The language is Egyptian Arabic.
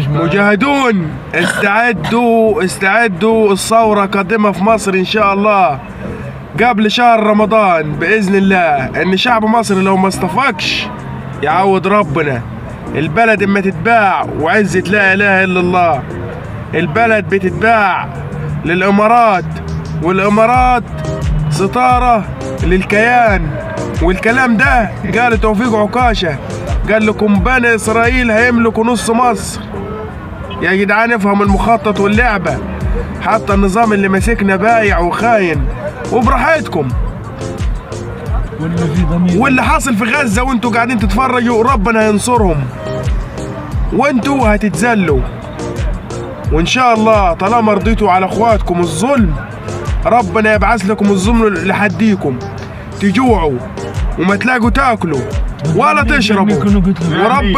مجاهدون، استعدوا استعدوا، الثورة قادمة في مصر إن شاء الله قبل شهر رمضان بإذن الله. إن شعب مصر لو ما استفقش يعوض ربنا. البلد اما تتباع وعزة لا إله إلا الله، البلد بتتباع للإمارات، والإمارات ستارة للكيان. والكلام ده قال توفيق عكاشة، قال لكم بني إسرائيل هيملكوا نص مصر. يا جدعان افهم المخطط واللعبة، حتى النظام اللي ماسكنا بايع وخاين وبراحتكم. واللي في ضمير واللي حاصل في غزة وانتوا قاعدين تتفرجوا، ربنا هينصرهم وانتوا هتتذلوا. وان شاء الله طالما رضيتوا على اخواتكم الظلم، ربنا يبعث لكم الظلم لحديكم، تجوعوا وما تلاقوا تاكلوا ولا تشربوا. ورب